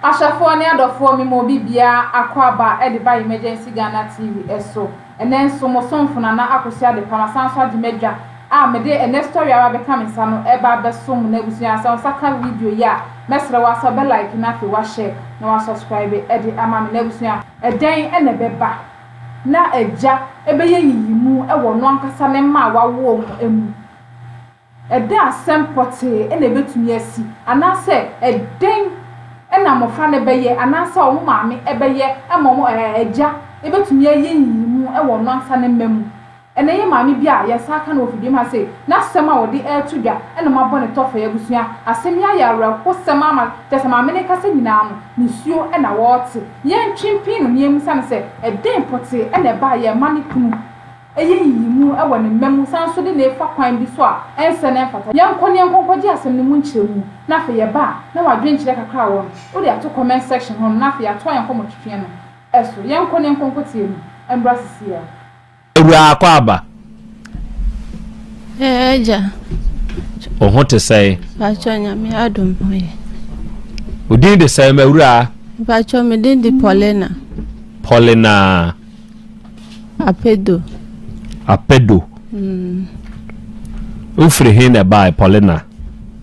Ahyɛfoɔ ne adɔfoɔ mema obi biara akwaaba de ba Emergency Ghana TV so. Ɛnɛ nso mo somfo Nana Akosua Adepa masan nso agye m'adwa a mede ɛnɛ story a aba abɛka me nsa no ɛreba abɛsom mo. Na abusua sɛ wo nsa ka video yi a mɛsrɛ wo ara sɛ wobɛ like na afei woahyɛ na woasubscribe de ama me. Na abusua ɛdɛn na ɛbɛba na agya bɛyɛ nyiyimu wɔ ɔno ankasa ne mma a wawo wɔn mu? Ɛdɛn asɛm pɔtee na ebetumi asi, anaasɛ ɛdɛn na mmofra no bɛyɛ anaasɛ wɔn maame bɛyɛ ma wɔn agya betumi ayɛ nyiyimu wɔ ɔno ankasa ne mma mu? Ɛnnɛ yɛn maame bi a yɛn nsa aka no wɔ fidua mu ha sei, n'asɛm a ɔde reto dwa na moabɔ ne tɔfɛe abusua. Asɛm yi ayɛ awerɛhosɛm ama kyerɛ sɛ maame no rekasa nyinaa no, nisuo na ɔrete. Yɛntwe mpini no na yɛmmisa no sɛ, ɛdɛn pɔtee na ɛbaa yɛn mma ne kunu yɛ nyiyimu wɔ ne mma mu san nso de no refa kwan bi so a ɛnsɛ na ɛmfata. Yɛnkɔ na yɛnkɔ nkɔgye asɛm no mu nkyerɛmu na afei yɛba a na w'adwenkyerɛ kakra a wɔ no wode ato comment section hɔ nom na afei yɛatoa yɛn nkɔmmɔtwetweɛ no so. Yɛnkɔ na yɛnkɔ nkɔtie no mbra sisiaa. Awuraa Akwaaba. Ɛɛ agya. Wo ho te sɛn? Mpakyɛ Nyame adom ho yɛ. Wo din de sɛn m'awuraa? Mpakyɛ me din de Paulina. Paulina. Apedo. Apedo. Mm. Wofiri he na ɛbae Paulina?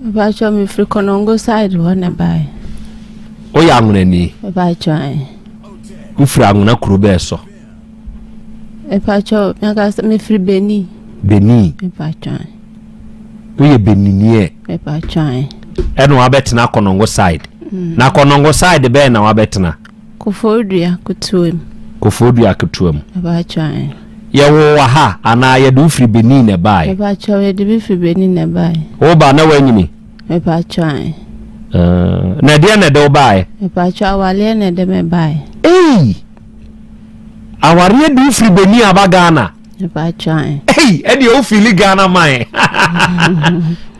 Mpakyɛ mefiri Konongo side hɔ na ɛbae. Woyɛ Anwonani? Mpakyɛ ae. Wofiri Anwona kuro bɛɛ so? Mpakyɛ mekasa mefiri Benin. Benin. Mpakyɛ ae. Woyɛ Beniniɛ? Mpakyɛ ae. Ɛna wabɛtena Konongo side. Mm. Na Konongo side bɛɛ na wabɛtena? Koforidua ketewa mu. Koforidua ketewa mu. Mepakyɛw ɛ. Yɛwoo wɔ ha anaa yɛde wo firi Benin na ɛbaeɛ? Mepakyɛw yɛde me firi Benin na ɛbaeɛ. Woba na woanyini? Mepakyɛw ɛ. Uh, na ɛdeɛ na ɛde wo baeɛ? Mepakyɛw awareɛ na ɛde me baeɛ. Ei! Awareɛ de wo firi Benin aba Ghana? Mepakyɛw ɛ. Ei, ɛdeɛ wo fili Ghana man.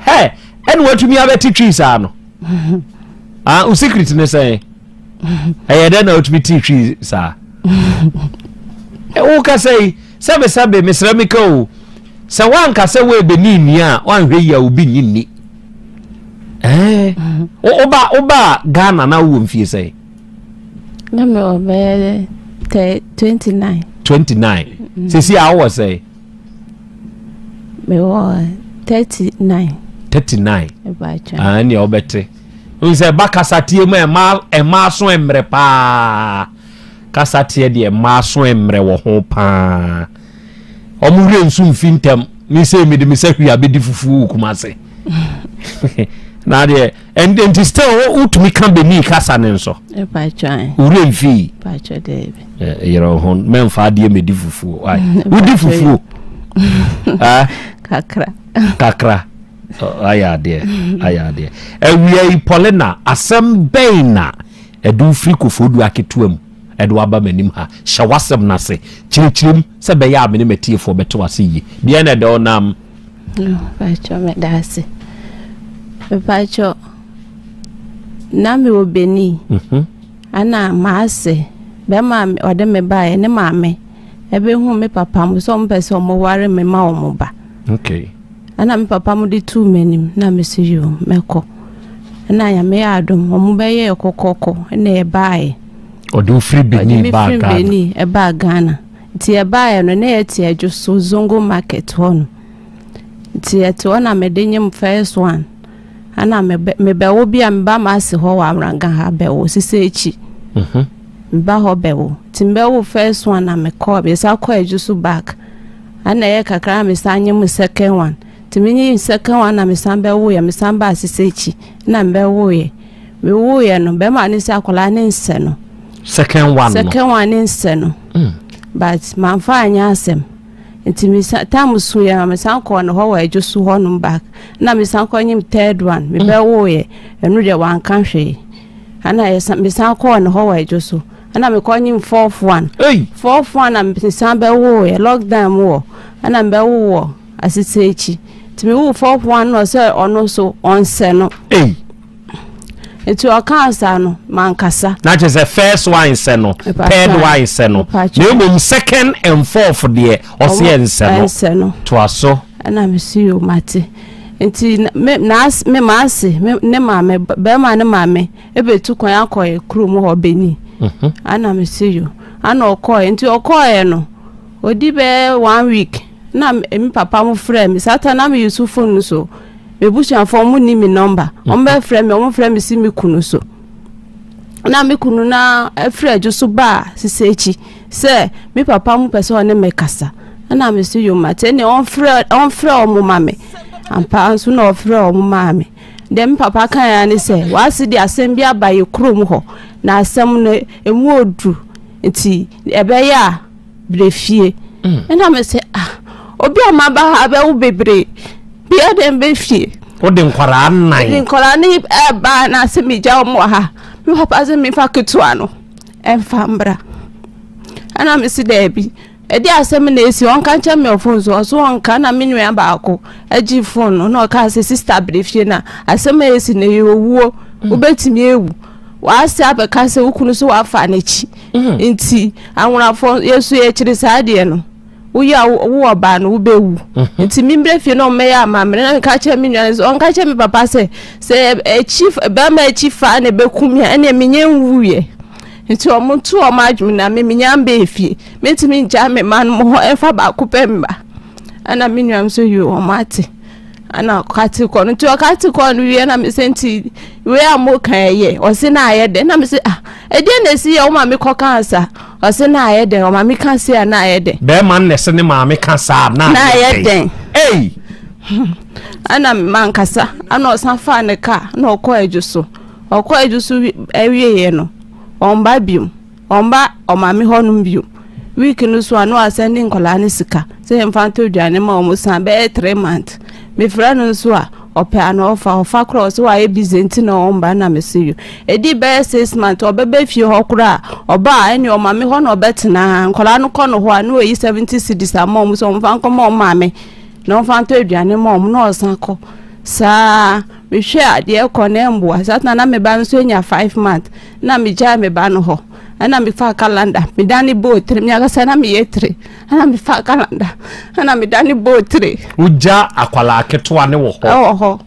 Hɛ, ɛna watumi abɛte twi saa no? Ah, wo secret ne sɛn? Ɛyɛ dɛn na wotumi tee twi saa? Wokasa yi, sɛbesɛbe, mesrɛ meka o, sɛ woanka sɛ woɛbɛni nni a, woanhwɛ yi a obi nyi nni. Eh, woba woba Ghana na wowɔ mfie sɛn? Na mewɔ bɛyɛ 29. 29. Mm. Sɛsi a wowɔ sɛn? Mewɔ 39. 39. Ah, ɛnea wobɛte. Wohu sɛ ɛba kasateɛ mu a ɛma ɛma aso mmerɛ paa. Kasateɛ deɛ ɛma aso mmerɛ wɔ ho paa. Wɔn werɛ nso mfi ntɛm. Me sɛ mede me sɛ hwii abɛdi fufuo wɔ Kumase. Na deɛ nti still wotumi ka Benin kasa ne nso. Werɛ mfii. Yerɛ wo ho mɛmfa adeɛ mɛdi fufuo. Wodi fufuo? Kakra. Kakra. Ayɛ adeɛ, ayɛ adeɛ. Awia yi Paulina, asɛm bɛn na ɛde wo firi Koforidua ketewa mu ɛde wo aba m'anim ha? Hyɛ w'asɛm no ase, kyerɛkyerɛ mu sɛ ɛbɛyɛ a me ne m'atiefoɔ bɛte w'ase yie. Deɛn na ɛde wo nam? Mpakyɛ meda ase. Mpakyɛ na mewɔ Benin. Mhm. Ana m'ase bɛma ɔde me baeɛ ne maame ɛbɛhu me papa mo sɛ ɔmo pɛ sɛ ɔmo ware me ma ɔmo ba. Okay. Ɛna me papa mo de too m'anim na me se yoo mɛkɔ. Ɛna Nyame yɛ adom wɔn bɛyɛɛ kɔkɔkɔ ɛna yɛbaeɛ. Ɔde wo firi Benin baa Ghana. Ɔde me firi Benin ɛbaa Ghana. Nti yɛbaeɛ no na yɛte Adwo so Zongo market hɔ no. Nti yɛte hɔ na mede nyem first one. Ɛna mebɛwo bi a meba m'ase hɔ wɔ Awranga ha bɛwo sisi akyi. Mhm. Meba hɔ bɛwo. Nti mebɛwo first one na mekɔ mesa kɔ Adwo so back. Ɛna ɛyɛ kakra na mesan nye mu second one. Nti menye second one na mesan bɛwoeɛ, mesan baa sese akyi na mebɛwoeɛ. Mewoeɛ no, bɛrima no sɛ akwadaa ne nsɛ no. Second one no. Second one ne nsɛ no. Mm. But mamfa anyɛ asɛm. Nti mesan tam so yɛ ma mesan kɔɔ ne hɔ wɔ adwo so hɔnom back. Na mesan kɔ nyim third one, mebɛwoeɛ. Ɛno deɛ wanka hwee. Ɛna yɛsan mesan kɔɔ ne hɔ wɔ adwo so. Ɛna mekɔ nyim fourth one. Ei! Fourth one na mesan bɛwoo yɛ lockdown mu wɔ. Ɛna mebɛwoo wɔ asese akyi. Nti mewoo fourth one na ɔsɛ ɔno nso ɔnsɛ no. Ei! Nti ɔkaa saa no mankasa. Na kyerɛ sɛ first one sɛ no, third one sɛ no. Na mmom second and fourth deɛ ɔsɛ ɛnsɛ no. Ɛnsɛ no. Toa so. Ɛna mesi yo mate. Nti me n'ase me m'ase me ne maame bɛrima ne maame ebetu kwan akɔ yɛ kurom hɔ Benin. Mhm. Ana me se yo. Ana ɔkɔɛ nti ɔkɔɛ no odi bɛyɛ one week na me papa mo frɛ me saa ta na me use phone no so. Me busuafoɔ ɔmo ni me number. Ɔmo bɛ frɛ me ɔmo frɛ me si me kunu so. Na me kunu na ɛfrɛ adwo so baa sisi akyi. Sɛ me papa mo pɛ sɛ ɔne me kasa ɛna me so yo mate ɛne ɔmfrɛ ɔmfrɛ ɔmo ma me ampa nso na ɔfrɛ ɔmo maa me deɛ me papa kan ya ne sɛ wase de asɛm bi aba yɛ kurom hɔ na asɛm no emu odu nti ɛbɛyɛ a brɛ fie mm. ɛna me sɛ ah obi a maba ha bɛwo bebree bia dɛn bɛ fie wode nkwaraa nnan de nkwaraa ne ɛba na sɛ megya wɔn wɔ ha me papa sɛ mefa ketewa no Ɛmfa mbra. Ɛna mese daabi. Ɛde asɛm na esi ɔnka nkyerɛ me wɔ phone so ɔso ɔnka na me nua baako agye phone no na ɔkaa sɛ sister brɛ fie na asɛm a esi no ɛyɛ owuo mm. wobɛtumi ewu w'ase abɛka sɛ wo kunu so wafa n'akyi mm. nti anwonafoɔ yɛso yɛkyere saa deɛ no woyɛ a wo ɔbaa no wobɛwu mhm. nti membrɛ fie na ɔmmɛyɛ amammerɛ na meka kyerɛ me nua no sɛ ɔnka kyerɛ me papa sɛ sɛ akyi bɛrima akyi fa na ɛbɛku me a ɛneɛ menyɛ nwuiɛ nti ɔmo to ɔmo adwene na me menya mbɛɛ fie mentumi ngya me ma no mo hɔ ɛmfa baako pɛ mma ɛna me nua nso yi ɔmo ate Ɛna ɔkate kɔ no nti ɔkate kɔ no wie na mesɛ nti wei a moka ɛyɛ ɔse na ayɛ dɛn na mesɛ ah ɛdeɛ na ɛsi yɛ wo maame kɔ ka sa ɔse na ayɛ dɛn ɔmaame ka se a na ayɛ dɛn. Bɛrima no na ɛse ne maame ka saa na ayɛ dɛn. Ei. Ɛna mankasa ɛna ɔsan faa ne kaa na ɔkɔ adwo so ɔkɔ adwo so awieɛ no ɔmba biom. Ɔmba ɔmaame hɔnom bio. Week no so a na ɔasɛnde nkwadaa no sika sɛ yɛmfa ntɔ aduane ma wɔn san bɛyɛ 3 month. Mefrɛ no nso a ɔpɛ a na ɔfa ɔfa koraa ɔsɛ wayɛ busy nti na ɔmba na mese yo. Ɛdi bɛyɛ 6 months ɔbɛba fie hɔ koraa ɔba a ɛne ɔmaame hɔ na ɔbɛtena. Nkwadaa no kɔ no hɔ a na ɔyi 70 cedis ama wɔn sɛ wɔmfa nkɔma wɔn maame na ɔmfa ntɔ aduane ma wɔn na ɔsan kɔ. Saa mehwɛ a deɛ ɛkɔ no ɛmboa. Saa na na me ba nso anya 5 months na megyae me ba no hɔ ɛna mefaa calendar medane bɔɔ tire me ankasa na meyɛ tire ɛna mefaa calendar ɛna medane bɔɔ tire. Wogya akwadaa ketewa ne wɔ hɔ. Ɛwɔ hɔ.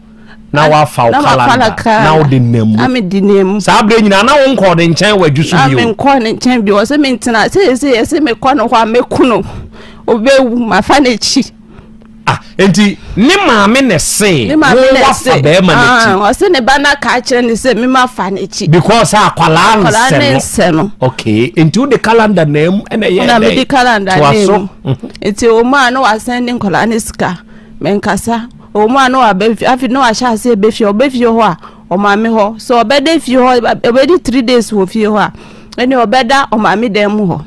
Na wafa wo calendar na wode nam mu. Na mede nam mu. Saa berɛ nyinaa na wonkɔɔ ne nkyɛn wɔ adwo so bio. Na menkɔɔ ne nkyɛn bio ɔsɛ mentena sɛ sɛ yɛsɛ mekɔ ne hɔ a mɛku no ɔbɛwu mafa n'akyi. Ah, nti ne maame na ɛse wo wafa bɛrima n'akyi. Ah, ɔse ne ba no aka akyerɛ ne sɛ mema fa n'akyi. Because akwadaa nsɛ no. nsɛ no. Okay, nti wode calendar na mu ɛna ɛyɛ dɛ. Na mede calendar na mu. Nti wɔn a na wasan ne nkwadaa ne sika menkasa wɔn a na waba fie afei na wahyɛ ase ebe fie ɔbɛ fie hɔ a ɔmaame hɔ sɛ ɔbɛda fie hɔ ɔbɛdi 3 days wɔ fie hɔ a ɛne ɔbɛda ɔmaame dan mu hɔ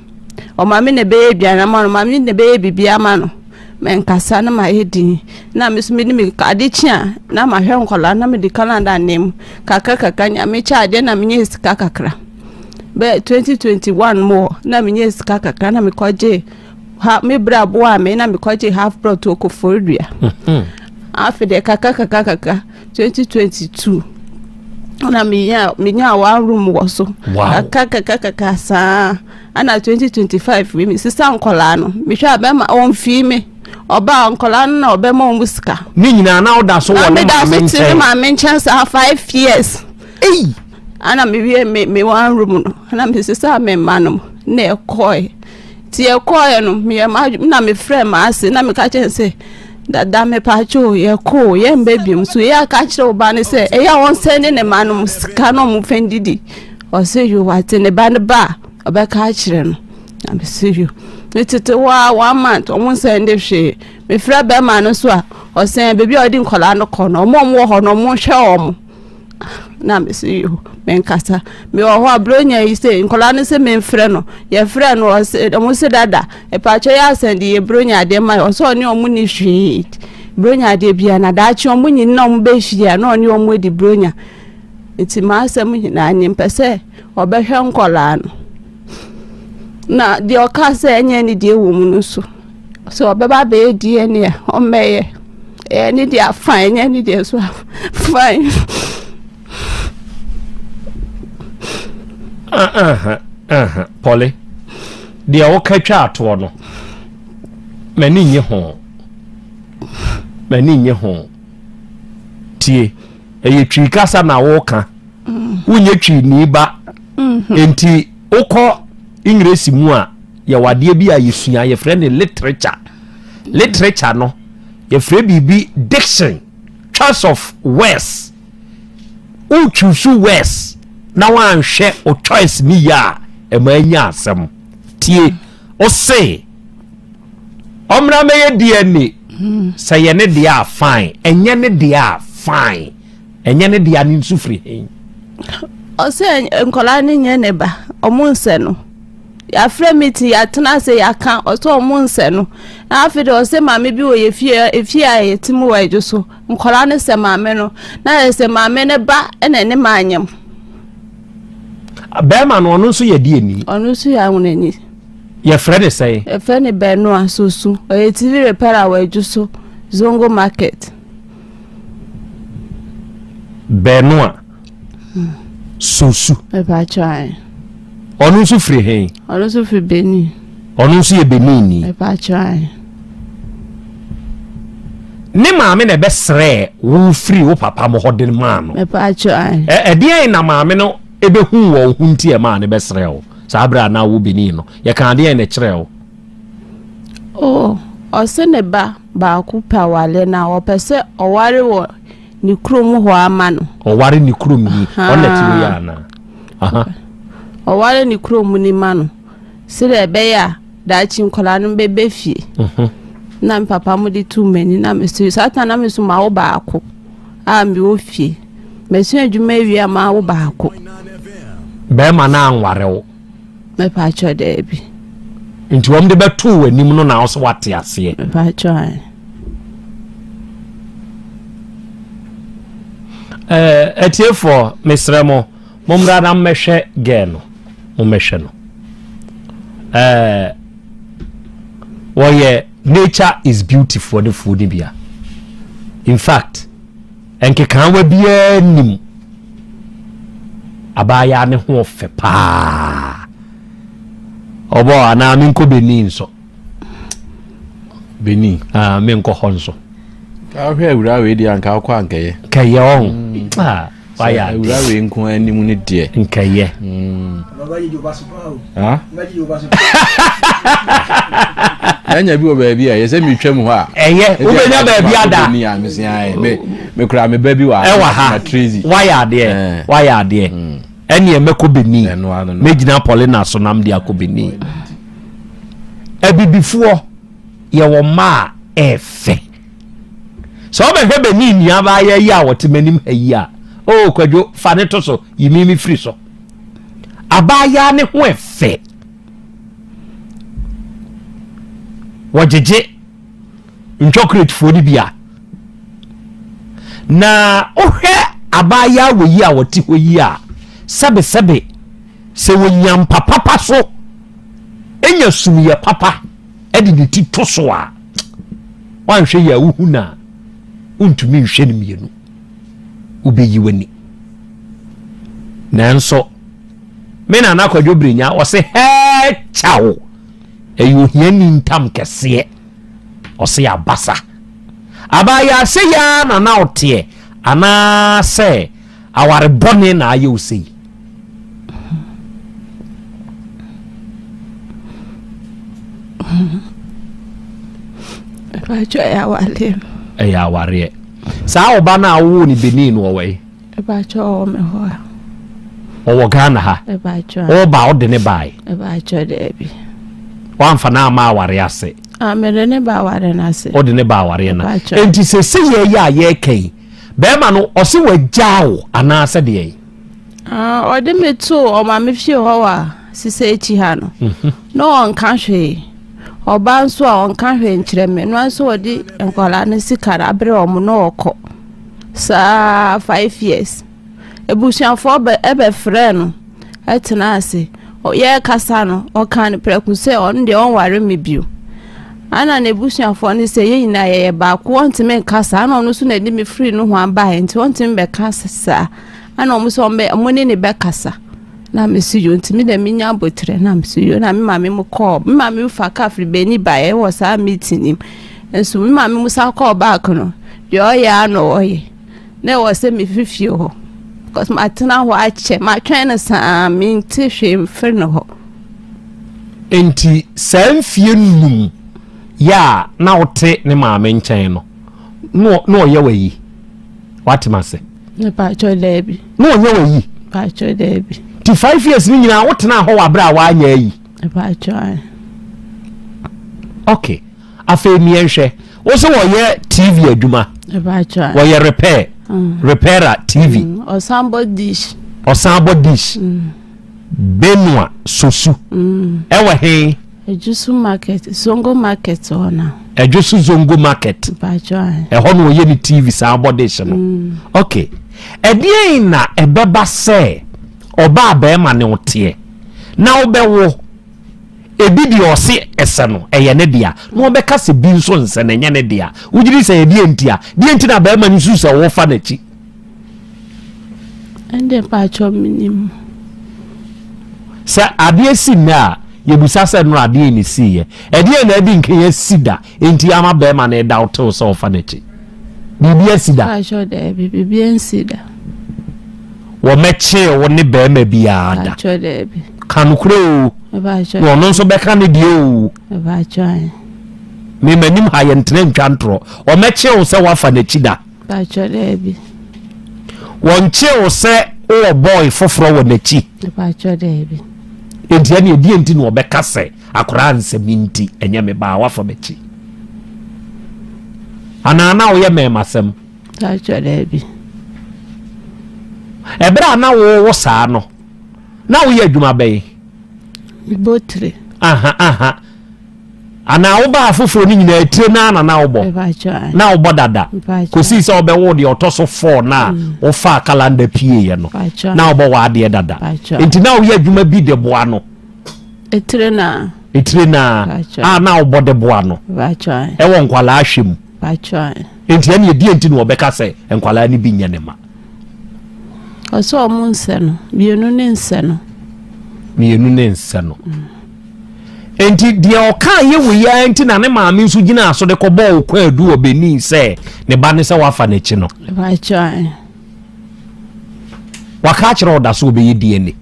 ɔmaame na ɛbɛyɛ aduane ama no ɔmaame na ɛbɛyɛ biribi ama no. Menkasa na mayɛ dinn. Na me nso mede me ade kye a na mahwɛ nkwadaa na mede calendar nam kakra kakra Nyame kyɛ adeɛ na menya sika kakra. Bɛyɛ 2021 mu hɔ na menya sika kakra na mekɔgye ha me bra boaa me na mekɔgye half plot wɔ Koforidua. Mhm. Afei deɛ kakra kakra kakra 2022 na menya menya one room wɔ so. Wow. Kakra kakra kakra saa. Ɛna 2025 wei mesesa nkɔlaa no mehwɛ a bɛma ɔmfii me ɔbaa nkɔlaa no na ɔbɛma ɔmo sika. Ne nyinaa na ɔda so wɔ ne maame nkyɛn. Na meda so te ne maame nkyɛn saa 5 years. Ei. Ɛna mewie me one room no ɛna mesesa me mma no na ɛkɔɛ ti ɛkɔɛ no meyɛ ma na mefrɛ maase na meka kyɛn sɛ dada mepatwo yɛkɔ yɛmbɛ biom so yɛ aka kyerɛ wo ba no sɛ ɛyɛ a ɔnsɛn ne ne ma no sika na ɔmo fɛn didi. Ɔse yo wate ne ba no ba a ɔbɛka akyerɛ no na mese yo metete hɔ a one month ɔmo nsɛn de hwee mefrɛ bɛrima no so a ɔsɛn baabi a ɔde nkɔlaa no kɔ no ɔmo ɔmo wɔ hɔ no ɔmo nhwɛ ɔmo na mese yo menkasa mewɔ hɔ a buronya yi sɛ nkɔlaa no sɛ memfrɛ no yɛfrɛ no ɔse ɔmo se dada ɛpakyɛ yɛ asɛn de yɛ buronya adeɛ ma yɛ ɔsɛ ɔne ɔmo ni hwee buronya adeɛ bia na daakye ɔmo nyini na ɔmo bɛhyia na ɔne ɔmo adi buronya. Nti m'asɛm nyinaa nie, mepɛ sɛ ɔbɛhwɛ nkwadaa no. Na deɛ ɔkaa sɛ ɛnyɛ ne deɛ wɔ mu no nso, sɛ ɔbɛba abɛyɛ DNA a, ɔmmɛyɛ. Ɛyɛ ne deɛ a fine, ɛnyɛ ne deɛ nso a fine. Pɔle, deɛ woka twa atoɔ no, m'ani nnye ho. M'ani nnye ho. Tie, ɛyɛ Twi kasa na woka. Wonyɛ Twini ba. Mm-hmm. Enti wokɔ English mu a, yɛwɔ adeɛ bi a yɛsua, yɛfrɛ no literature. Literature no, yɛfrɛ biribi diction, choice of words. Wo choose words na woanhwɛ o choice ne yie a, ɛma anya asɛm. Tie, ose ɔmmra mɛyɛ DNA sɛ yɛ ne deɛ a fine, ɛnyɛ ne deɛ a fine, ɛnyɛ ne deɛ a ne nso firi he? Ɔsɛ nkɔla no nyɛ ne ba, ɔmo nsɛ no. Yɛafrɛ meeting, yɛatena ase, yɛaka, ɔsɛ ɔmo nsɛ no. Na afei de ɔsɛ maame bi wɔ yɛ fie, efie a yɛte mu wɔ adwo so, nkɔla no sɛ maame no, na yɛ sɛ maame no ba ɛna ne maa nyam. Bɛrima no, ɔno nso yɛ deɛ ni? Ɔno nso yɛ ahonani. Yɛfrɛ ne sɛn? Yɛfrɛ ne Bɛnoa Sosu. Ɔyɛ TV repairer wɔ adwo so, Zongo Market. Bɛnoa Sosu. Ɛpaakyɛw. Ɔno nso firi he? Ɔno nso firi Benin. Ɔno nso yɛ Benin ni. Ɛpaakyɛw. Ne maame na ɛbɛsrɛɛ wo firi wo papa mo hɔ de maa no. Ɛpaakyɛw. Ɛdeɛn na maame no ɛbɛhu wɔ wo ho nti ɛmaa ne bɛsrɛɛ wo saa berɛ a na wo Benin no? Yɛka adeɛn na ɛkyerɛɛ wo? Oh, ɔse ne ba baako pɛ awale na ɔpɛ sɛ ɔware wɔ ne kurom hɔ ama no. Ɔware ne kurom ni? Ɔna ti wɔ yɛ anaa? Aha. Ɔware ne kurom ni ma no sɛdeɛ ɛbɛyɛ a daakye nkwadaa no bɛbɛ fie. Na me papa mo de tu m'ani na me so saa ta na me so ma wo baako a mewɔ fie. Masua adwuma awie a ma wo baako. Bɛrima no anware wo? Mepaakyɛw, daabi. Nti wɔn de bɛtoo w'anim no na wo sɛ wate aseɛ? Mepaakyɛw. Ɛɛ atiefoɔ, mesrɛ mo, mommra na mmɛhwɛ girl no, mommɛhwɛ no. Ɛɛ wɔyɛ nature is beautiful ne fuo ne bia. In fact, nkekaawa biara nim abaayaa ne ho ɔfɛ paa. Ɔbɔ anaa menkɔ Benin nso? Benin. Ah, menkɔ hɔ nso. Ahwɛ awura wei deɛ, anka wokɔ ankɛyɛ. Nkɛyɛ ɔn. Ah, wayɛ ade. Awura wei nko anim ne deɛ. Nkɛyɛ. Ah? Ɛnya bi wɔ baabi a yɛsɛ metwa mu hɔ a. Ɛyɛ, wobɛnya baabi ada. Ni a mesia ayɛ. Me me kura me ba bi wɔ ha. Ɛwɔ ha. Na Tracy. Wayɛ adeɛ. Wayɛ adeɛ. Ɛneɛ mɛkɔ Benin. Ɛno ano no. Mɛgyina Paulina so nam de akɔ Benin. Abibifoɔ, yɛwɔ mmaa a ɛɛfɛ. Sɛ wobɛhwɛ Benin nuabaa yi a wɔte m'anim ha yi a, oh Kwadwo, fa ne to so, yi me me firi so. Abaayaa ne ho ɛfɛ. Wɔgyegye ntwɔkuretefoɔ no bi a. Na wohwɛ abaayaa wɔ yi a wɔte hɔ yi a, sɛbesɛbe sɛ wɔnya mpa papa so, nya sumyɛ papa de ne ti to so a, woanhwɛ yi a wohu no a, wontumi nhwɛ no mmienu. Wobɛyi w'ani. Nanso, me nana Kwadwo Brenya, ɔse hɛɛ kyaw, ɛyɛ ohiani ntam kɛseɛ. Ɔse abasa. Abaayaa sɛ yi ara na na ɔteɛ anaasɛ aware bɔne na ayɛ wo sei? Ɛbɛkyɛ ɛyɛ awareɛ. Ɛyɛ awareɛ. Saa ɔba no a wowoo no Benin no ɔwɔ yi? Ɛbɛkyɛ ɔwɔ me hɔ a. Ɔwɔ Ghana ha? Ɛbɛkyɛ. Ɔba wode ne bae? Ɛbɛkyɛ daabi. Wamfa no amma aware ase? Ah, mede ne ba aware no ase. Wode ne ba awareɛ no. Enti sɛ yɛ yɛ a yɛreka yi, bɛrima no ɔse wagyaa wo anaasɛ deɛ? Ah, ɔde me too ɔmaame fie hɔ wɔ sisɛ akyi ha no. Na ɔnka hwee. Ɔba nso a ɔnka hwee nkyerɛ me. No nso ɔde nkwadaa no sika no abrɛ wɔn na ɔkɔ. Saa 5 years. Abusuafoɔ bɛ ɛbɛfrɛ no ɛtena ase. Yɛrekasa no, ɔka no prɛko sɛ ɔno deɛ ɔnware me bio. Ana n'abusuafoɔ no sɛ yɛn nyinaa yɛyɛ baako, ɔntumi nka saa. Ana ɔno nso na ɛde me firi no ho abaeɛ nti ɔntumi bɛka saa. Ana ɔmo sɛ ɔmo ɔmo ne ne bɛkasa. Na me so yo, nti me deɛ menya abotire na me so yo. Na me maame mu kɔɔ, me maame mu fa kaa firi Benin baeɛ wɔ saa meeting nim. Nso me maame mu san kɔɔ back no, deɛ ɔyɛ ara na ɔyɛ. Na ɛwɔ sɛ mefiri fie hɔ because matena hɔ akyɛ, matwɛn no saa mente hwee mfiri ne hɔ. Enti saa mfie num yɛ a na wote ne maame nkyɛn no, na ɔyɛ w'ayi? Wate m'ase? Mepakyɛw daabi. Na ɔnyɛ w'ayi? Mepakyɛw daabi. Ti 5 years ni nyinaa wotena hɔ wɔ abere a wanyɛ ayi? Mepakyɛw. Okay. Afei miɛnhwɛ. Wo sɛ wɔyɛ TV adwuma. Mepakyɛw. Wɔyɛ repair. Repairer TV. Ɔsan bɔ dish. Ɔsan bɔ dish. Benua Sosu. Ɛwɔ he? Ejusu market, Zongo market hɔ na. Ejusu Zongo market. Mepakyɛw. Ɛhɔ na ɔyɛ ne TV san bɔ dish no. Okay. Ɛdeɛn na ɛbɛba sɛ ɔbaa bɛrima ne woteɛ na wobɛwo ebi deɛ ɔse ɛsɛ no ɛyɛ ne dea na ɔbɛka sɛ bi nso nsɛ no ɛnyɛ ne dea? Wogyiri sɛ ɛdeɛ nti a deɛ nti na bɛrima no su sɛ wɔfa n'akyi? Ɛnde mpakyɛw menim. Sɛ adeɛ si nnɛ a, yɛbusa sɛ no adeɛ ne siiɛ, ɛdeɛ na adi nka si da nti ama bɛrima no ɛda wo tew sɛ ɔfa n'akyi? Biribi asi da? Mpakyɛw daabi, biribi nsi da. Wɔmɛkyee wo ne bɛrima biara da? Mpakyɛw daabi. Ka nokorɛ o. Mepakyɛw. Na ɔno nso bɛka ne deɛ o. Mepakyɛw. Memanim ha, yɛntena ntwa ntorɔ. Ɔmɛkyee wo sɛ woafa n'akyi da? Mpakyɛw daabi. Wɔnkyee wo sɛ wowɔ boy foforɔ wɔ n'akyi? Mepakyɛw daabi. Enti ɛne ɛdeɛ nti na ɔbɛka sɛ akoraa nsɛm nti ɛnyɛ me baa wafa m'akyi, anaa na woyɛ mɛɛmasɛm? Mpakyɛw daabi. Ɛberɛ a na wowo saa no, na woyɛ adwuma bɛn? Mebɔ tire. Aha aha, anaa wobaa foforɔ no nyinaa tire naa na na wobɔ? Mepakyɛw. Na wobɔ dada Mepakyɛw. kɔsii sɛ wobɛwo deɛ ɔtɔ so fɔɔ no a wofaa calendar pieeɛ no? Mepakyɛw. Na wobɔ w'adeɛ dada? Mepakyɛw. Enti na woyɛ adwuma bi de boa no? Etire na. Etire naa? Mepakyɛw. A na wobɔ de boa no? Mepakyɛw. Ɛwɔ nkwalaa hwɛ mu? Mepakyɛw. Enti ɛne ɛdeɛ nti na wɔbɛka sɛ nkwalaa no bi nyɛ ne ma? Ɔsɛ ɔmo nsɛ no, mmienu ne nsɛ no. Mmienu ne nsɛ no. Enti deɛ ɔka yɛ wɔ yi ara nti na ne maame nso gyina so de kɔbɔɔ wo kwaadu wɔ Benin sɛ ne ba ne sɛ wafa n'akyi no? Mepakyɛw. Waka akyerɛ ɔda so ɔbɛyɛ DNA?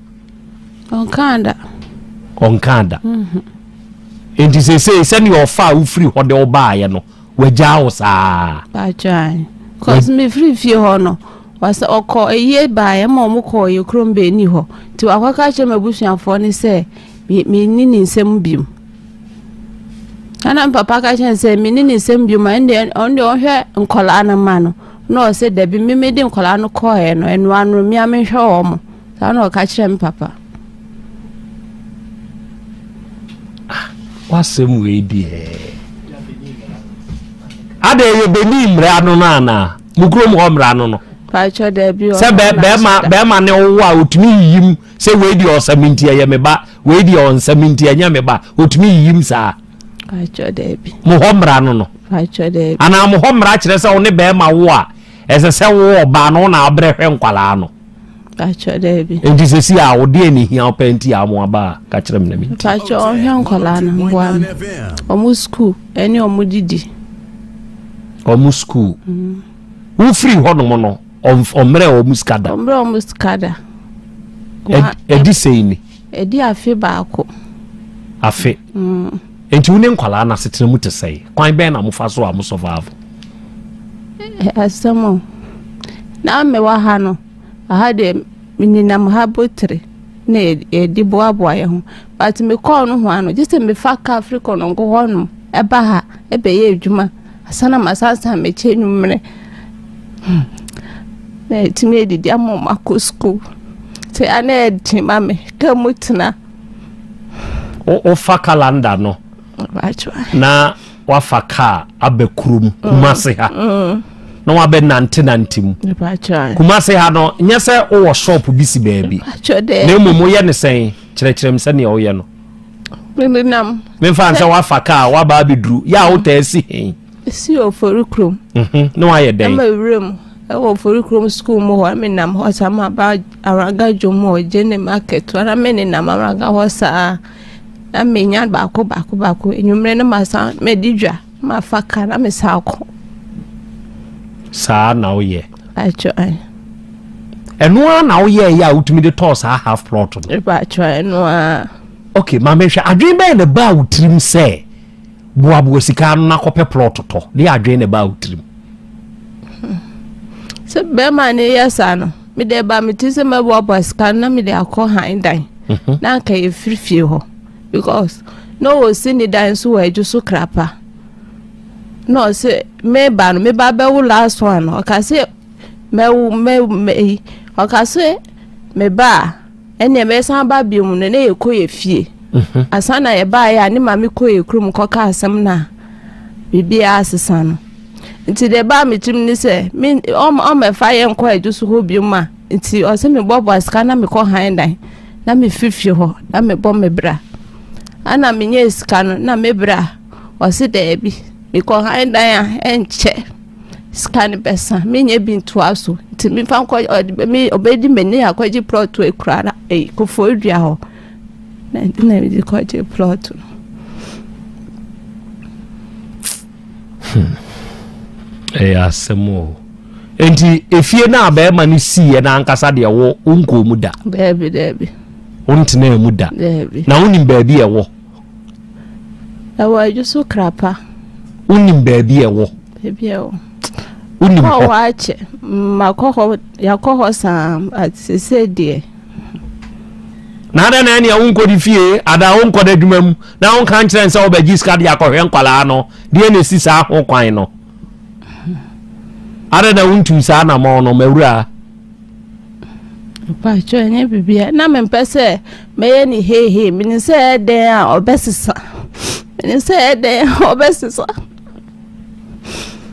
Ɔnkaa da. Ɔnkaa da. Enti seesei sɛnea ɔfa a wofiri hɔ de wobaeɛ no, wagyaa wo saa? Mepakyɛw. Cause mefiri fie hɔ no, wɔsɛ ɔkɔ eyie baeɛ ma ɔmo kɔɔ yɛ kurom Benin hɔ. Nti wakɔka kyerɛ m'abusuafoɔ no sɛ menni ne nsam biom. Ɛna me papa ka kyerɛ no sɛ menni ne nsam biom a, ɛndeɛ ɔno deɛ ɔhwɛ nkɔlaa no ma no. Na ɔsɛ dabi, me mede nkɔlaa no kɔɔɛ no, ɛnoa no mea menhwɛ wɔn. Saa na ɔka kyerɛ me papa. Wasɛm wei deɛ, ada ɛyɛ Benin mmara no no anaa mo kurom hɔ mmara no? Pakyɛ dabi. Sɛ bɛrima bɛrima ne wo a, otumi yiyim sɛ wei deɛ ɔsɛ me nti ɛyɛ me ba, wei deɛ ɔnsɛ me nti ɛnyɛ me ba? Otumi yiyim saa? Pakyɛ dabi. Mo hɔ mmara no? Pakyɛ dabi. Anaa mo hɔ mmara kyerɛ sɛ wo ne bɛrima wo a, ɛsɛ sɛ wo ɔbaa no wo na abrɛ hwɛ nkwalaa no? Pakyɛ dabi. Nti sɛsi a wodeɛ ne hia wopɛ nti a mo aba a, ka kyerɛ me na menti. Pakyɛ ɔhwɛ nkɔlaa no, boa me. Ɔmo school ɛne ɔmo didi. Ɔmo school. Wofiri hɔnom no, ɔmmerɛ ɔmo sika da? Ɔmmerɛ ɔmo sika da. Ɛdi sɛn ni? Ɛdi afe baako. Afe. Nti wo ne nkwalaa no asetena mu te sɛn? Kwan bɛn na mofa so a mo survive? Asɛm o. Na mewɔ ha no, aha deɛ menyinam ha botire na yɛde boaboa yɛn ho. But mekɔɔ no ho ano, gye sɛ mefa kaa firi Kɔnɔngo hɔnom ɛba ha ɛbɛyɛ adwuma. Asa na masansan m'akyi anwummerɛ. Na yɛtumi adidi ama ɔmo akɔ sukuu. Nti ana ɛden ma me kaa mu tena. Wofa calendar no na wafa kaa aba kurom Kumase ha na wabɛ nante nante mu Kumase ha no, nyɛ sɛ wowɔ shop bi si baabi, na mmom woyɛ ne sɛn? Kyerɛkyerɛ m sɛnea woyɛ no. Menam. Memfa sɛ wafa kaa waba abɛduru yɛ a, wotaa si he? Si Ofori kurom. Na wayɛ dɛn? Ɛma wura mu ɛwɔ Ofori kurom school mu hɔ, menam hɔ saa ma ba Araga dwom hɔ, Gyene market hɔ, na menenam Araga hɔ saa na menya baako baako baako. Enwummerɛ no ma san medi dwa, mafa kaa na mesa akɔ. Saa na woyɛ? Mepakyɛw ae. Ɛno ara na woyɛɛyɛ a wotumi de tɔɔ saa half plot no? Mepakyɛw ɛno ara. Ok, ma menhwɛ, adwene bɛn na ɛbaa wo tirim sɛ boaboa sika ano na kɔpɛ plot tɔ? Deɛ adwene na ɛbaa wo tirim? Sɛ bɛrima no yɛ saa no, mede ɛbaa me tirim sɛ mɛboaboa sika no na mede akɔ han dan. Mhm. Na anka yɛfiri fie hɔ because na ɔsi ne dan nso wɔ adwo so krapa. Na ɔse meba no meba bɛwo last one no ɔka se mɛwo mɛ mɛ ɔka se meba a ɛnneɛ mɛsan ba bio mu no na yɛkɔ yɛ fie mhm. asa na yɛbaeɛ a ne maame kɔ yɛ kurom kɔka asɛm no a biribiara asesa no nti deɛ ɛbaa me tirim ne sɛ ɔmmɛfa yɛ nkɔ adwo so hɔ bio mu a nti ɔsɛ mebɔboa sika na mekɔ han dan na mefifie hɔ na mebɔ me bra ana menyɛ sika no na me bra Ɔse daabi, mekɔ han dan a ɛnkyɛ sika no bɛsa, menyɛ bi ntoa so nti memfa nkɔ ɔde me ɔbɛdi m'ani akɔgye plɔt wɔ akura na ɛyi kofoɔ dua hɔ na nti na mede kɔgye plɔt no. Hmm. Ɛyɛ asɛm o. Nti efie no a bɛrima no siiɛ no ankasa deɛ wo wonkɔɔ mu da? Daabi daabi. Wontenaa mu da? Daabi. Na wonim baabi ɛwɔ? Ɛwɔ adwo so krapa. Wonim baabi ɛwɔ? Baabi ɛwɔ. Wonim hɔ? Kɔ hɔ akyɛ. Makɔ hɔ, yɛakɔ hɔ saa, but sese deɛ. Na adɛn na ɛnea wonkɔ ne fie anaa wonkɔ n'adwuma mu na wonka nkyerɛ no sɛ wobɛgye sika de akɔhwɛ nkwadaa no? Deɛ na ɛsi saa ho kwan no. Adɛn na wontuu saa anammɔn no, m'awuraa? Mpakyɛ ɛnyɛ biribiara na mempɛ sɛ mɛyɛ ne heihei menim sɛ ɛyɛ dɛn a ɔbɛsesa menim sɛ ɛyɛ dɛn a ɔbɛsesa.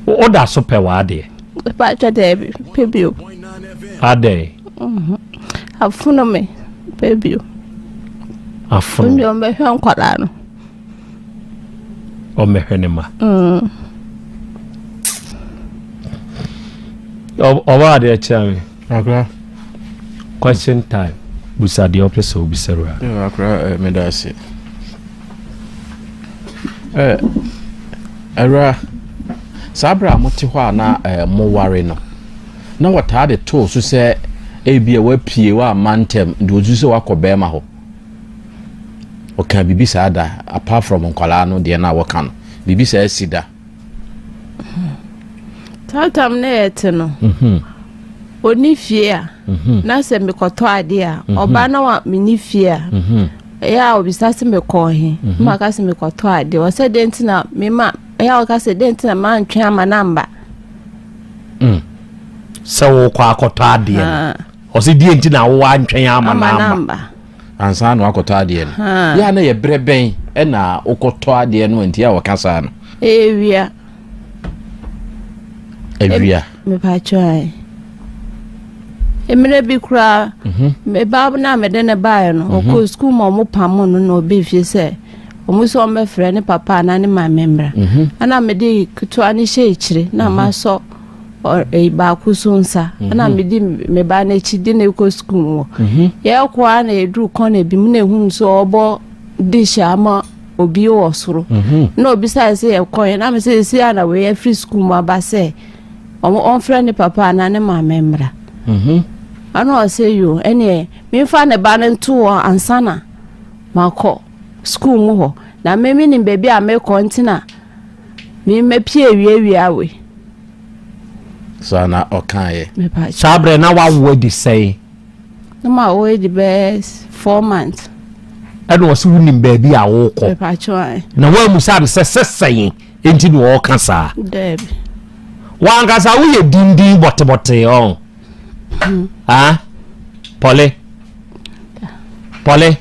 Woda so pɛ w'adeɛ? Mpakyɛ daabi pɛ bio. Adɛn? Mhm. Afono me pɛ bio. Afono. Ɔno deɛ ɔmbɛhwɛ nkwadaa no. Ɔmmɛhwɛ ne ma. Mm. Ɔba adeɛ kyerɛ me. Akora. Question time. Busa deɛ ɔpɛ sɛ obisa wura. Akora eh, meda ase. Eh, awura, saa berɛ a mote hɔ a na eh, moware no, na wɔtaa de too so sɛ ebi a wapie wamma ntɛm nti wɔsusu sɛ wakɔ bɛrima hɔ. Ɔkaa biribi saa da apart from nkwadaa no deɛ no a wɔka no biribi saa si da. Saa tam na yɛte no mhm. ɔni fie a mhm. na sɛ mekɔtɔ adeɛ a mhm. ɔba na wa meni fie a ɛyɛ a ɔbisa sɛ mekɔɔ he maka sɛ mekɔtɔ adeɛ ɔsɛ dɛn nti na mema ɛyɛ a ɔka sɛ dɛn nti na mantwe ama no amba mm. sɛ wokɔ akɔtɔ adeɛ no ah. Ɔse deɛ nti na wo antwɛn ama no amma. Ansa na wakɔtɔ adeɛ no. Yɛ a na yɛ berɛ bɛn na wokɔtɔ adeɛ no nti a wɔka saa no? Awia. Awia. Mepatwɔ ae. Mmerɛ bi koraa, mhm. me ba no a mede ne baeɛ no, mhm. ɔkɔɔ sukuu ma ɔmo pamo no na ɔbɛɛ fie sɛ ɔmo sɛ ɔmbɛfrɛ ne papa anaa ne maame mmra. Mhm. Ɛna mede ketewa no hyɛ akyire na masɔ baako so nsa ɛna mhm. medi me ba n'akyi de no kɔ sukuu mu hɔ mhm. yɛkɔ a na yɛduru kɔna bi mu na ehunu sɛ ɔbɔ dish ama obi wɔ soro mhm. na obisa sɛ yɛkɔ yɛ na me sɛ esi a na wei afiri sukuu mu aba sɛ ɔmo ɔmfrɛ ne papa anaa ne maame mmra ɛna ɔsɛ yo ɛneɛ memfa ne ba no nto hɔ ansa na makɔ sukuu mu hɔ na me menim baabi a mekɔ nti na Me mapie awiawia we. Saa na ɔkaeɛ. Saa berɛ na wawo adi sɛn? Na ma wo adi bɛyɛ 4 months. Ɛna ɔsɛ wonim baabi a wokɔ. Na woamusa no sɛ sɛ sɛn enti na ɔreka saa? Daabi. Wankasa woyɛ dindin bɔtebɔte ɔn. Ah, pɔle. Pɔle.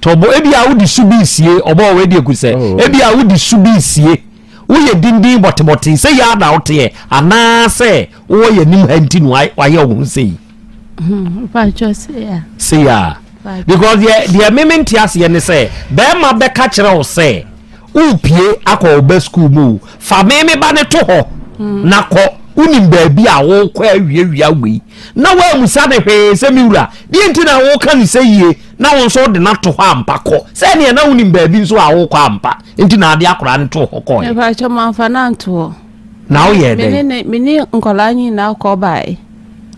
Tɔbɔ ebi a wode su bi sie ɔbɔ wɔ edi ekusɛ. Oh. Ebi a wode su bi sie. Woyɛ dindin bɔtebɔte sɛ yɛ ana woteɛ anaasɛ wowɔ yɛ nim ha nti no wayɛ wo ho sɛ yi. Hmm, sɛ yɛ a. Because deɛ deɛ meme nte aseɛ ne sɛ bɛrima bɛka kyerɛ wo sɛ wopie akɔ wo ba sukuu mu fa meme ba ne to hɔ hmm. na kɔ wonim baabi a wokɔ awiawia wei na woamusa ne hwee sɛ me wura deɛ nti na woka ne sɛ yie na wo nso wode no ato hɔ ampa kɔ sɛ neɛ na wonim baabi nso a wokɔ ampa nti na ade akwaraa no too hɔ kɔɛ. Mepakyɛ mamfa no anto hɔ. Na woyɛɛ dɛn? Me ne nkwadaa nyinaa kɔ bae.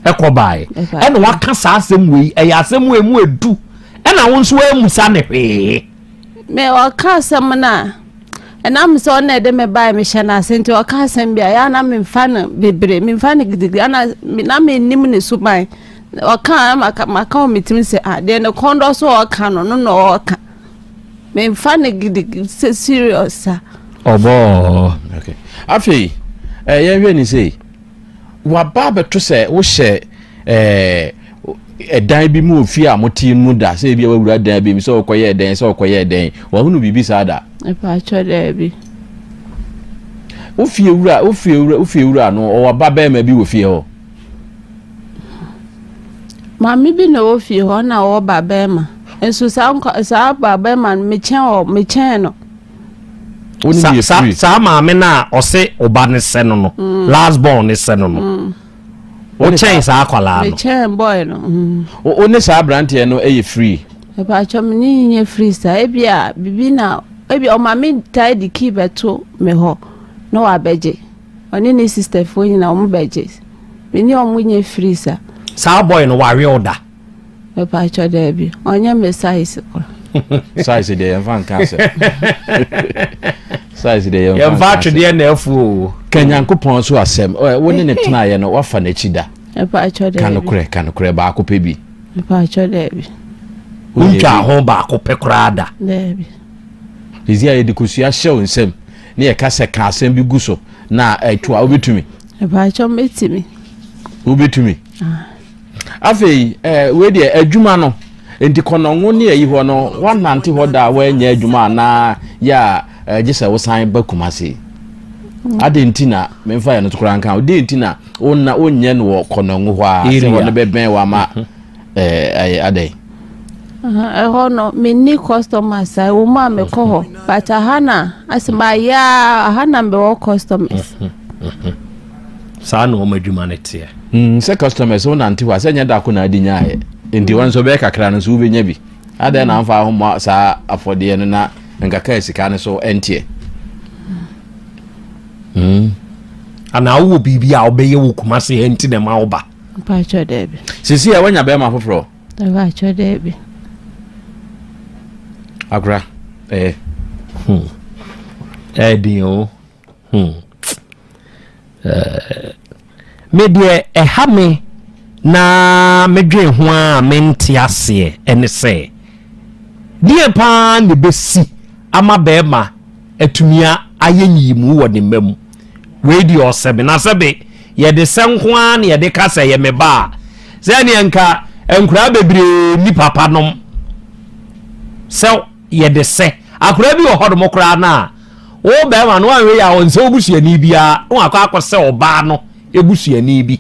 Ɛkɔ bae. Ɛna waka saa asɛm wei, ɛyɛ asɛm wei mu edu. Ɛna wo nso amusa ne hwee. Me ɔka asɛm no a, ɛnam sɛ ɔna ɛde me bae mehyɛ no ase nti ɔka asɛm bi a ɛyɛ na memfa no bebree, memfa no gidigidi, ana na mennim ne suban. Ɔka a maka maka wɔ me tirim sɛ ah deɛ ne kɔn dɔ so ɔka no no na ɔka. Memfa no gidigidi sɛ serious sa. Ɔbɔɔ. Okay. Afei, eh, yɛnhwɛ ni sei. Waba abɛto sɛ wohyɛ eh, ɛdan bi mu ofie a mote mu da sɛ ebi a wawura dan bi mu sɛ ɔkɔyɛ dɛn sɛ ɔkɔyɛ dɛn wahunu biribi saa da. Ɛpaakyɛ daabi. Wofie wura wofie wura wofie wura no ɔwɔ ba bɛrima bi wɔ fie hɔ. Maame bi na ɔwɔ fie hɔ na ɔwɔ ba bɛrima nso saa nkwa saa ba bɛrima no mekyɛn wɔ mekyɛn no. Sa sa saa maame no a ɔse ɔba ne sɛ no no mm. last born ne sɛ no no mm. wokyɛn saa akwadaa no. Mekyɛn boy no. Mm. Wo ne saa aberanteɛ no yɛ free. Ɛpaakyɛ me ne nyɛ free saa ebi a bibi na ebi ɔmaame taa di key bɛto me hɔ na wabɛgye. Ɔne ne sister foɔ nyinaa ɔmo bɛ gye. Me ne ɔmo nyɛ free sa. Saa boy no wawe wo da? Mepakyɛ daabi, ɔnyɛ me size kora. Size deɛ yɛmfa nka asɛm. Size deɛ yɛmfa Yɛmfa atwedeɛ na afu o. Ka Nyankopɔn so asɛm. Wo ne ne tenaeɛ no wafa n'akyi da. Mepakyɛ daabi. Ka nokorɛ, ka nokorɛ baako pɛ bi. Mepakyɛ daabi. Wontwaa ho baako pɛ koraa da. Daabi. Sisi a yɛde kosua hyɛ wo nsam ne yɛka sɛ ka asɛm bi gu so na ɛto a wobɛtumi? Ɛbaakyɛ mɛtumi. Wobɛtumi. Ah. Afei eh, wei deɛ adwuma no nti kɔnɔngo ne ayi hɔ no woanante hɔ da a woanyɛ adwuma anaa yɛ a eh, gye sɛ wosan ba Kumase. Mm. Adɛn nti na memfa yɛ no so koraa nka wo dɛn nti na wonna wonyɛ no wɔ kɔnɔngo hɔ a sɛ hɔ no bɛbɛn wo ama mhm. Ɛɛ adɛn? Ɛhɔ no menni customers a ɛwɔ mu a mekɔ hɔ but aha na asɛ mayɛ a aha na mewɔ customers. Saa na wɔn adwuma no teɛ. Mm, sɛ customers wo nante hɔ a sɛ nyɛ dako na adi nyaayɛ nti wɔn nso bɛyɛ kakra no nso wobɛnya bi adɛn na amfa ahommɔ saa afɔdeɛ no na nkaka sika no so ɛnteɛ. Mm. Anaa wowɔ biribi a wobɛyɛ wɔ Kumase ha nti na ɛma woba. Mpakyɛ daabi. Sisi a wanya bɛrima foforɔ. Mpakyɛ daabi. Akora ɛyɛ. Hmm. Ɛyɛ o. Hmm. Eh, me deɛ ɛha me na medwen ho a mente aseɛ ɛne sɛ deɛ paa na ɛbɛsi ama bɛrima atumi ayɛ nyiyimu wɔ ne mma mu Wei deɛ ɔsɛ me. Na sɛbe yɛde sɛ nko ara na yɛde ka sɛ ɛyɛ me ba a, sɛdeɛ nka nkoraa bebree nni papa nom. Sɛ yɛde sɛ. Akoraa bi wɔ hɔnom koraa no a, wo bɛrima no wanhwɛ yie a ɔnsɛ wo busuani biara na wakɔ akɔsɛ ɔbaa no busuani bi.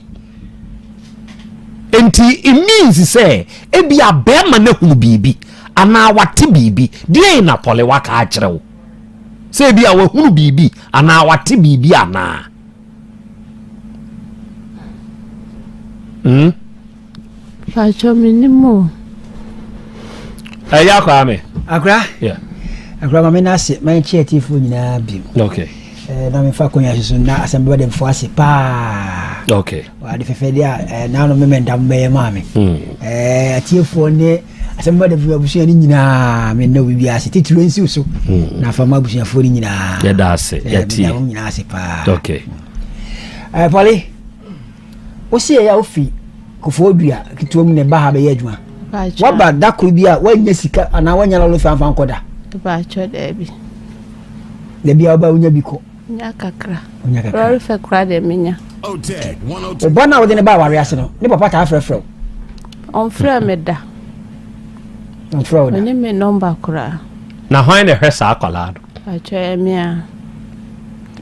Nti it means sɛ ebia bɛrima no ahunu biribi anaa wate biribi. Deɛn na Pɔle waka akyerɛ wo? Sɛ ebia wahunu biribi anaa wate biribi anaa. Hmm? Pacho menim o. Ɛyɛ akora me. Akora? Yeah. Akora ma me na ase ma nkyɛ atiefoɔ nyinaa bio. Okay. Eh, na mefa akonnwa so so na asɛm bɛba dɛmfoɔ ase paa. Okay. Ade fɛfɛ deɛ a eh, naano memɛnda mo bɛyɛ maa me. Hmm. Eh, atiefoɔ ne Asɛm ba David abusua no nyinaa menna obi biara ase titiri nsiw so hmm. na afa ma abusuafoɔ no nyinaa yɛda ase yɛtie meda wɔn nyinaa ase paa okay ɛɛ eh, pɔli wosi yɛ a wofi kofoɔ dua ketewa mu na ɛba ha bɛyɛ adwuma waba da koro bi a woanya sika anaa woanya lɔre fanfa nkɔ da baatwɔ daabi dabi a woba wonya bi kɔ Nya kakra. Onya kakra. Lɔre fɛ kora deɛ menya. Ɔba no a wode ne ba aware ase no, ne papa taa frɛfrɛ wo? Ɔmfrɛ me da. Ɔmfrɛ wo da. Ɔne me nɔmba koraa. Na hwan na ɛhwɛ saa akwadaa no? Atwa me a.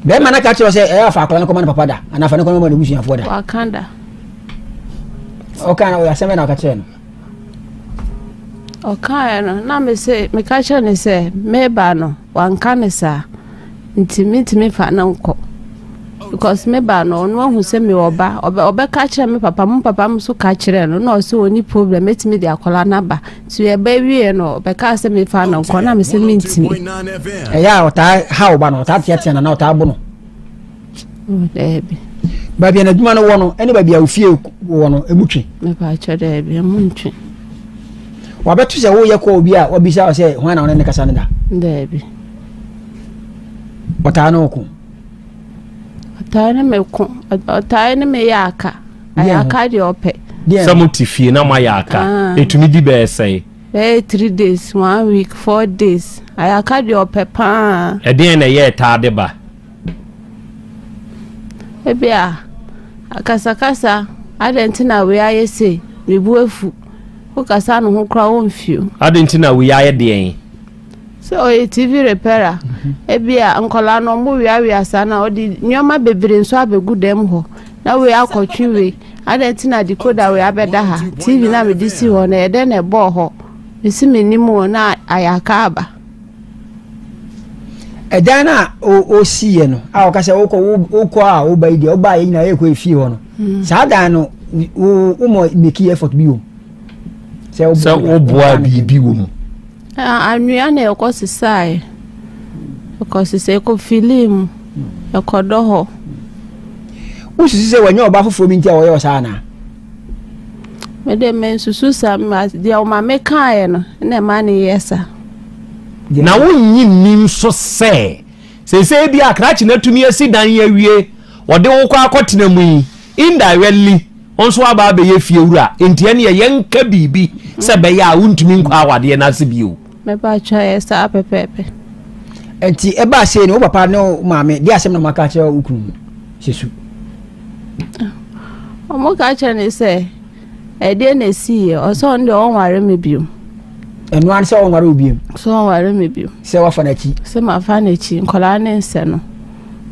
Bɛrima no ka kyerɛ sɛ ɛyɛ afa akwadaa no kɔma ne papa da anaa afa no kɔma ne busuafoɔ da. Waka da. Ɔka na asɛm bɛ na ɔka kyerɛ no. Ɔkaeɛ no na me se meka kyerɛ no sɛ meba no wanka no saa nti mentumi fa no nkɔ because me ba no ɔno ahu sɛ mewɔ ba ɔbɛ ɔbɛka kyerɛ me papa mo papa mo nso ka kyerɛ no na ɔsɛ ɔni problem mɛtumi de akwadaa no aba nti ɛbɛ wie no ɔbɛka sɛ mefa no nkɔ na me sɛ mentumi. Ɛyɛ a ɔtaa ha ɔba no ɔtaa teatea no anaa ɔtaa bo no. Oh, daabi. Baabi a n'adwuma no wɔ no ɛne baabi a ofie wɔ no emu twe? Mepaakyɛ daabi, emu ntwe. Wabɛto sɛ woyɛ kɔ obi a wabisa wo sɛ hwan na ɔne ne kasa no da? Daabi. Ɔtaa ne wo ko? Ɔtaa ne me ko, ɔtaa ne me yɛ aka. Ayɛ aka deɛ ɔpɛ. Sɛ mo te fie na moayɛ aka, ah. ɛtumi di bɛyɛ sɛe? Bɛyɛ 3 days, one week, 4 days. Ayɛ aka deɛ ɔpɛ paa. Ɛdeɛn na ɛyɛ ɛtaa de ba? Ebi a akasakasa, adɛn nti na wei ayɛ sei, me bo afu. Wokasa ne ho koraa wɔmfio. Adɛn nti na wei ayɛ deɛn? Sɛ ɔyɛ TV repairer, ebi a nkwadaa no ɔmo weawea saa na ɔde nneɛma bebree nso abɛgu dɛm hɔ na wei akɔtwe wei. Adɛn nti na decoder wei abɛda ha? TV na mede si hɔ no ɛyɛ dɛn na ɛbɔɔ hɔ? Mesi mennim o na ayɛ aka aba. Ɛdan no a ɔsiiɛ no a ɔka sɛ wokɔ wokɔ a woba yi deɛ wobaa yɛ nyinaa yɛkɔ efie hɔ no hmm. saa dan no wo womɔ make effort bi wɔ mu sɛ woboa biribi wɔ mu. Anwea na ɛkɔ sesaeɛ ɛkɔ sesa ɛkɔ filii mu ɛkɔdɔ hɔ. Wosusu sɛ wɔnyɛ ɔbaa foforɔ bi nti a wɔyɛ ɔsaa anaa? Mede mensusu saa deɛ ɔma mekaeɛ no na ɛma ne yɛ saa. Na wonnye nni nso sɛ seesei bi a krakye no atumi asi dan yi awie, wɔde wo kɔ akɔtena mu yi, indirectly wo nso aba abɛyɛ fiewura, enti ɛneɛ yɛnka biribi sɛ ɛbɛyɛ a wontumi nkɔ awadeɛ no ase bio. Mepakyɛw ɛyɛ saa pɛpɛɛpɛ. Nti ɛbaa sei no wo papa ne wo maame de asɛm na wɔaka akyerɛ wo kunu no sɛ su? Wɔka kyerɛ no sɛ ɛdeɛ na ɛsiiɛ ɔsɛ ɔno deɛ ɔnware me bio. Ɛno ara sɛ ɔnware wo bio. Sɛ ɔnware me bio. Sɛ wafa n'akyi. Sɛ mafa n'akyi nkwadaa ne nsɛ no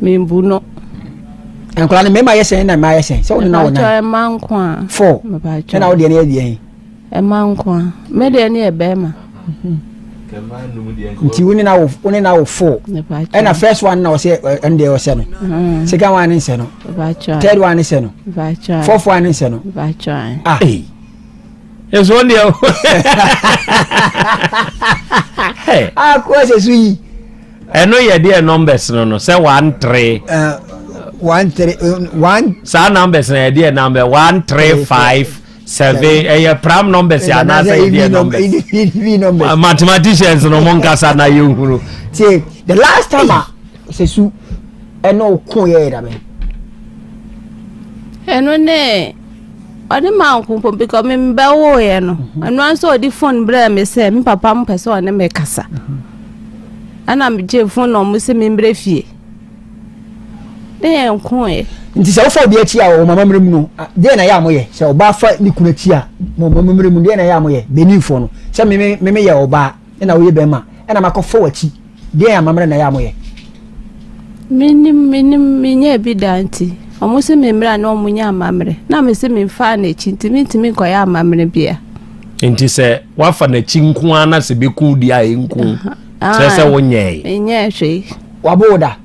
membu no. Nkwadaa no mmarima yɛ sɛn na mmaa yɛ sɛn sɛ wo ne na wo nan. Mepakyɛw mma nko a. Four. Mepakyɛw. Ɛna wo deɛ no yɛ deɛn. Ɛma nko a. Me deɛ no yɛ bɛrima. Nti wo ne na wo wo ne na wo four. Ɛna first one na ɔsɛ ɛno deɛ ɔsɛ no. Mm. Second one ne nsɛ no. Third one ne sɛ no. Fourth one ne nsɛ no. Ah. Nso wɔn deɛ. Ah, kò ɛsɛ so yi. Ɛno yɛ deɛ numbers no no sɛ 1 3. 1 3 1. Saa numbers na yɛ deɛ number 1 3 5 7 ɛyɛ prime numbers yɛ anaasɛ yɛ deɛ numbers. Mathematicians no mo nkasa na yɛ nhunu. Tie, the last time a sɛsu ɛne ɔko yɛ yɛ dabɛn. Ɛno ne ɔne ma nko because me mbɛwoeɛ no ɛno ara nso ɔde phone brɛɛ me sɛ me papa mpɛ sɛ ɔne me kasa ɛna megye phone na ɔmo sɛ membrɛ fie ne yɛn nkoeɛ. Nti sɛ wofa obi akyi a wɔ mama mmerɛ mu no deɛ na ɛyɛ a moyɛ sɛ ɔbaa fa ne kunu akyi a mo mama mmerɛ mu deɛ na ɛyɛ a moyɛ Beninfoɔ no sɛ me me meyɛ ɔbaa ɛna woyɛ bɛrima ɛna makɔfa w'akyi deɛ amammerɛ na ɛyɛ a moyɛ. Menim menim menyɛɛ bi da nti ɔmo se me mmerɛ na ɔmo nyɛ amammerɛ na me se memfaa n'akyi nti mentumi nkɔyɛ amammerɛ bia. Nti sɛ wafa n'akyi nko ara na sɛ bɛku deɛ a ɛnku kyerɛ sɛ wonyɛe. Menyɛɛ hwee. Wabo wo da?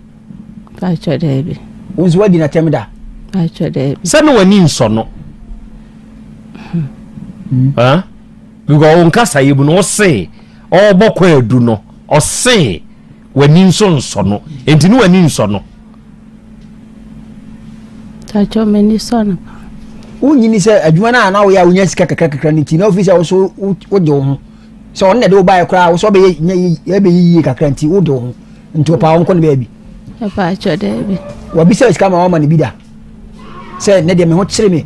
Pakyɛ daabi. Wo nso wadi n'atɛm da? Pakyɛ daabi. Sɛ ne w'ani nsɔ no. Hmm. Because wo nkasa yi mu no ɔse ɔrebɔ kwan adu no ɔse w'ani nso nsɔ no nti ne w'ani nsɔ no. Pakyɛ m'ani sɔ no pa. Wonyini sɛ adwuma no a na woyɛ a wonya sika kakra kakra no nti na ofiri sɛ wo so wode wo ho sɛ ɔno na ɛde wo baeɛ koraa wo sɛ ɔbɛyɛ ɛbɛyɛ yie kakra nti wode wo ho nti ɔpaa wo nkɔ ne baabi. Pakyɛ daabi. Wabisa sika ma wama no bi da sɛ ne deɛ me ho kyere me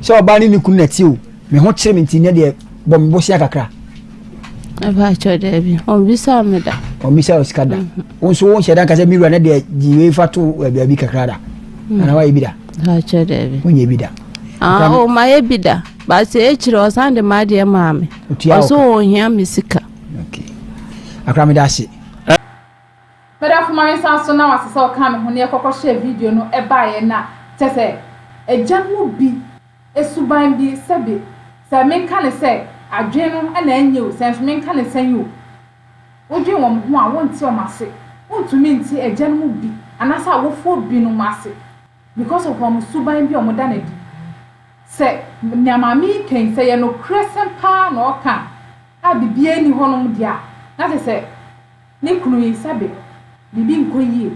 sɛ ɔbaa ne ne kunu na ti o me ho kyere me nti ne deɛ bɔ me bosea kakra. Pakyɛ daabi ɔmbisa me da. Ɔmbisa wo sika da. Mhm. Wo nso wo nhyɛ da nka sɛ me wura ne deɛ gye wei fa to baabi kakra da. Mm. Ana wayɛ bi da. Pakyɛ daabi. Wonyɛ bi da. Ah, o ma yɛ bi da. Baasi ekyir ɔsan de ma adeɛ maa me. Ɔso ɔhia me sika. Okay. Akora me da ase. Medafo ma me nsa so na wase sɛ ɔkaa me ho na yɛkɔkɔ hyɛɛ video no baeɛ na kyerɛ sɛ agya no mu bi suban bi sɛbe sɛ menka no sɛ adwene no na ɛnyɛ o sɛ nso menka no sɛn o wodwen wɔn ho a wonte wɔn ase wontumi nte agya no mu bi anaasɛ awofoɔ binom ase because of wɔn suban bi a wɔda no adi sɛ nea maame yi ka yi sɛ ɛyɛ nokorɛsɛm paa na ɔka a biribiara nni hɔnom deɛ a na kyerɛ sɛ Ne kunu yi, sɛbe, biribi nkɔ yie.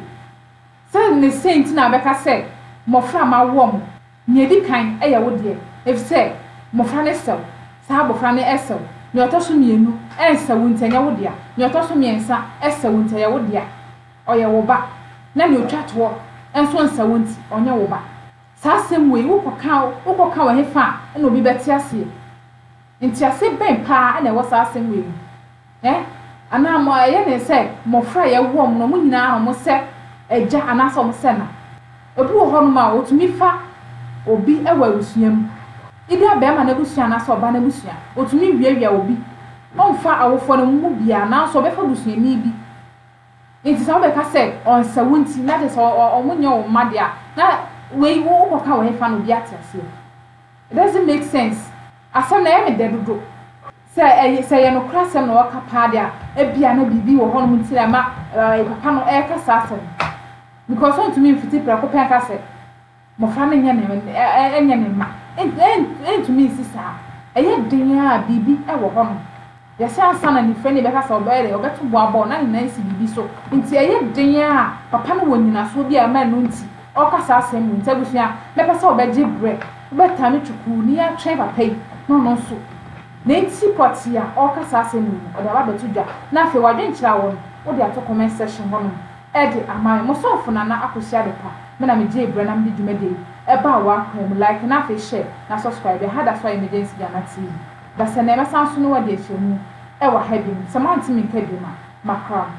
Sɛ ne sei nti na wobɛka sɛ, Mmɔfra a mawo wɔn, nea edi kan yɛ wo deɛ, efisɛ mmɔfra no sɛ wo, saa abɔfra no sɛ wo. Nea ɔtɔ so mmienu nsɛ wo nti ɛnyɛ wo dea. Nea ɔtɔ so mmiɛnsa sɛ wo nti ɛyɛ wo dea, ɔyɛ wo ba. Na nea otwa toɔ nso nsɛ wo nti ɔnyɛ wo ba. Saa asɛm wei wokɔka wokɔka wɔ hefa a na obi bɛte aseɛ? Ntease bɛn paa na ɛwɔ saa asɛm wei mu? Ɛ? Anaa mo ɛyɛ ne sɛ mmɔfra a yɛwo wɔn no, wɔn nyinaa na wɔsɛ agya anaasɛ wɔsɛ na? Obi wɔ hɔnom a, ɔtumi fa obi wɔ abusua mu, either barima no abusua anaasɛ ɔbaa no abusua, ɔtumi wiawia obi. Ɔmfa awofoɔ no mu biara, nanso ɔbɛfa busuani bi. Nti sɛ wobɛka sɛ ɔnsɛ wo nti, na kyerɛ sɛ wɔnyɛ wo mma deɛ a, na wei wokɔka wɔ hefa na obi ate aseɛ? It doesn't make sense. Asɛm no ɛyɛ me dɛ dodo. Sɛ ɛyɛ sɛ ɛyɛ nokorɛ asɛm na ɔreka paa deɛ a, ebia na biribi wɔ hɔnom nti na ɛma ɛɛ papa no ɛreka saa asɛm no. Because ɔntumi mfiti prɛko pɛ nka sɛ mmɔfra no nyɛ ne ɛnyɛ ne mma. Ɛntumi nsi saa. Ɛyɛ den ara a biribi wɔ hɔnom. Yɛsɛ ansa na nifrani bɛka sɛ ɔbɛyɛ dɛ, ɔbɛto bo abɔ na ne nan si biribi so. Nti ɛyɛ den ara a papa no wɔ nyinasoɔ bi a ɛma ɛno nti ɔreka saa asɛm wei. Nti abusua, mɛpɛ sɛ wobɛgye berɛ, wobɛtaa me twukuu na yɛatwɛn papa yi na ɔno nso ne nti pɔtee a ɔreka saa asɛm wei no ɔde aba abɛto dwa. Na afei w'adwenkyerɛ a wɔ no wode ato comment section hɔnom de ama me. Mo somfo Nana Akosua Adepa, me na megyee berɛ na mede dwumadie yi baa w'akwan mu. Like na afei share na subscribe. Ɛha da so ayɛ Emergency Ghana TV. Da sɛ nnɛ mɛsan so ne wo adi ahyɛmu wɔ ha biom. Sɛ moante me nka biom a, makra mo.